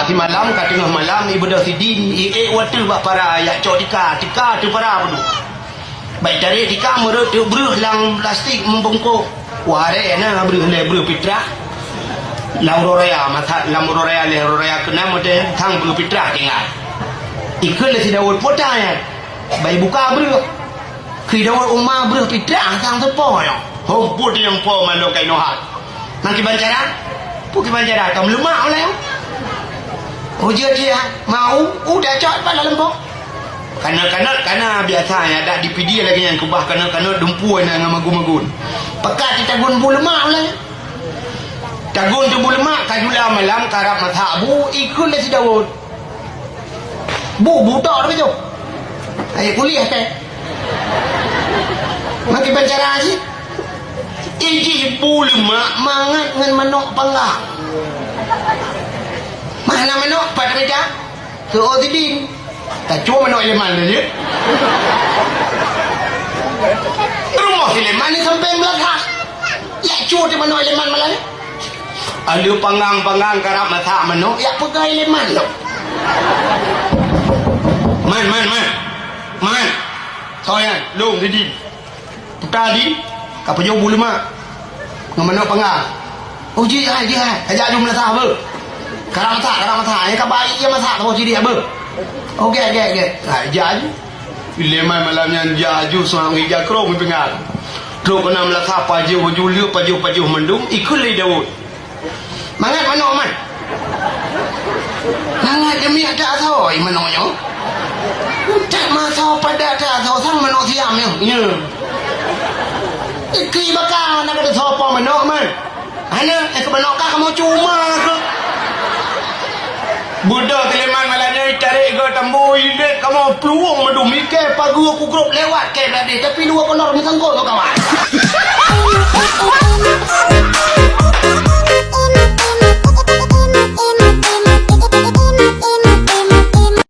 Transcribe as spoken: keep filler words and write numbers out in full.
Simalam ka teungoh malam, ibeudôh sidin, iék watèe bak para, jak cok tika, tika teuh para peuduek. Bak itarek tika meureuet teuk breueh lam plastik meubungkôh. Wah, arek na breueh lé breueh pitrah. Lam uroe raya, masa lam uroe raya lé uroe raya keunam watèe sang breueh pitrah tinggai. Ikheun lé si Daud, "Peue ta nyan?" Bak ibuka breueh. Keu Daud, "Uma breueh pitrah sang teupo nyoe." "Hom, peue nyang po malôn ka inoe hai." "Nang kiban cara?" "Peue kiban cara? Ka meuleumak ulèe." "Oh, jeuet, jeuet, ha. Ma u, u tacok pat lam po." Kanot-kanot, kana biasa nyan adak di Pidie lagèe nyan keubah kanot-kanot dumpeue na ngon magun-magun. Peugah titagun bu leumak ulèe. Tagun teuh bu leumak, ka jula malam, karab masak bu, ikheun lé si Daud. "Bu, bu tok teuh." "Ayo kuliah teh." "Ma kiban cara jih?" "Ijih bu leumak mangat ngon manok panggang." "Mana manok?" "Pat mita." "Keu Ozidin." Tacue manok Ileman laju. Rumoh Ileman ni sampéng Meulathah. Jak cue teuh manok Ileman malam nyan. Aleuh panggang-panggang karab masak manok, jak peugah Ileman lom. "Man, man, man. Man. Soe nyan?" "Lôn, Ozidin." "Peue ta di?" "Ka pajoh bu leumak ngon manok panggang." "Oh, jih hai, jih hai. Ka jak ju Meulathah beuh. Karab masak, karab masak. Nyang ka ba ie masak saboh sidéh beuh." "Oh, gèt, gèt, gèt." Hai, jak ju. Ileman malam nyan jak ju seunang ija krông meupeungan. Trok keunan Meulathah pajoh baju leuek, pajoh-pajoh mandum, ikheun lé Daud. "Mangat manok, Man." "Mangat demi ata asoe manok nyoe." "Utak masoe padat ata asoe sang manok siam nyoe." "Nyoe." "Ikheun baka na ka teusoe po manok, Man." "Hana, eh, keu manok ka kamoe cuma keuh." Beudôh Ileman malam nyan itarek igoe tambo, ilét kamoe plueng mandum, ikèe pageue kugrôp lewat kèe bradeh, tapi luwa kolor meusangkot ngon kawan.